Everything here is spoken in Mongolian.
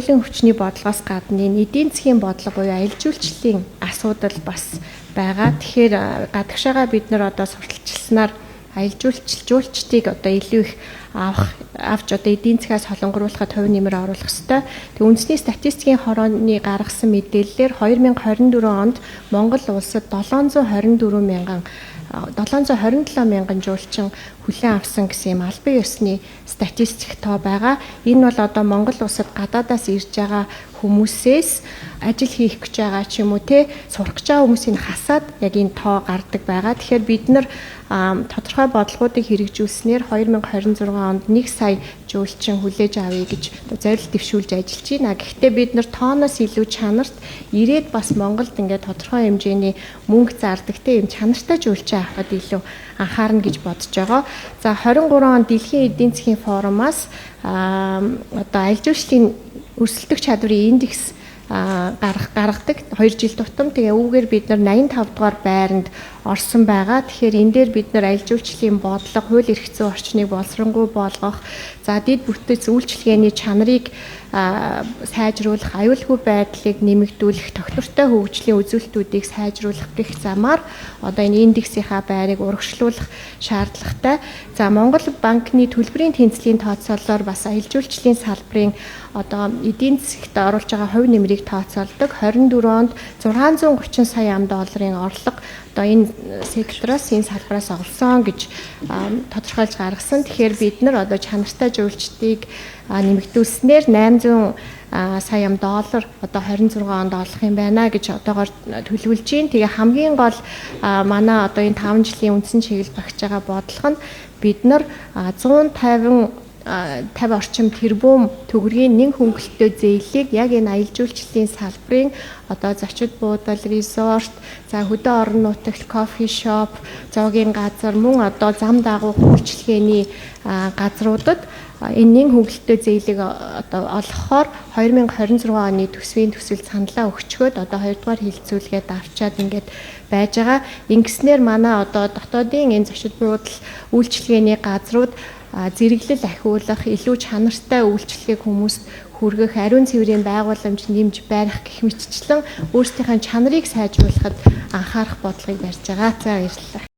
Туйлын хүчний бодлогоос гадна энэ эдийн засгийн бодлого буюу аялал жуулчлалын асуудал бас байгаа. Тэгэхээр гадагшаага бид нар одоо сурталчилснаар аялал жуулчлал жуулчдыг одоо илүү их авах авч одоо эдийн засгаас холонгоруулахад хувь нэмэр оруулах ёстой. Тэг үндэсний статистикийн хорооны гаргасан мэдээллээр 2024 онд Монгол улсад 724 мянган 727 мянган жуулчин хүлээн авсан гэсэн юм албан ёсны статистик тоо байгаа. Энэ бол одоо Монгол улсад гадаадаас ирж байгаа хүмүүсээс ажил хийх гэж байгаа ч юм уу те сурах гэж байгаа хүмүүсийг хасаад яг энэ тоо гардаг байгаа. Тэгэхээр бид нар тодорхой бодлогоодыг хэрэгжүүлснээр 2026 онд 1 сая жуулчин хүлээж авъя гэж зорилт дэвшүүлж ажиллаж байна. Гэхдээ бид нар тооноос илүү чанарт ирээд бас Монголд ингээд тодорхой хэмжээний мөнгө зардаг те юм чанартай жуулчин авахад илүү анхаарна гэж бодож байгаа. За, 23 онд Дэлхийн эдийн засгийн форумаас одоо аялал жуулчлалын өрсөлдөх чадварын индекс гаргадаг 2 жил тутам. Тэгээ үүгээр бид нар 85 дугаар байранд орсон байгаа. Тэгэхээр энэ дээр бид нар аялал жуулчлалын бодлого, хууль эрх зүйн орчныг боловсронгуй болгох, за дэд бүтэц үйлчилгээний чанарыг сайжруулах, аюулгүй байдлыг нэмэгдүүлэх, тогтвортой хөгжлийн үзүүлэлтүүдийг сайжруулах гэх замаар одоо энэ индексийнхаа байрыг урагшлуулах шаардлагатай. За, Монгол банкны төлбөрийн тэнцлийн тооцоололоор бас аялал жуулчлалын салбарын одоо эдийн засагт оруулж байгаа хувь нэмрийг тооцоолдог. 24 онд 630 сая ам долларын орлого одоо энэ сектороос, энэ салбараас олсон гэж тодорхойлж гаргасан. Тэгэхээр бид нар одоо чанартай жуулчдыг нэмэгдүүлснээр 800 сая ам доллар одоо 26 онд олох юм байна гэж одоогоор төлөвлөж байна. Тэгээ хамгийн гол манай одоо энэ 5 жилийн үндсэн чиглэл багж байгаа бодлого нь бид нар 150 50 орчим тэрбум төгрөгийн нэн хөнгөлөлттэй зээлийг яг энэ аялал жуулчлалын салбарын одоо зочид буудал, resort, за хөдөө орон нутагт coffee shop, зоогийн газар, мөн одоо зам дагуух үйлчилгээний газруудад энэ нэн хөнгөлөлттэй зээлийг одоо олгохоор 2026 оны төсвийн төсөл саналаа өгчхөөд одоо 2 дугаар хэлэлцүүлгээд авчаад ингээд байж байгаа. Ингэснээр манай одоо дотоодын энэ зочид буудал, үйлчилгээний газрууд зэрэглэл ахиулах, илүү чанартай үйлчилгээг хүмүүст хүргэх, ариун цэврийн байгууламж нэмж барих гэх мэтчлэн өөрсдийнхээ чанарыг сайжруулахад анхаарах бодлогыг барьж байгаа. За, баярлалаа.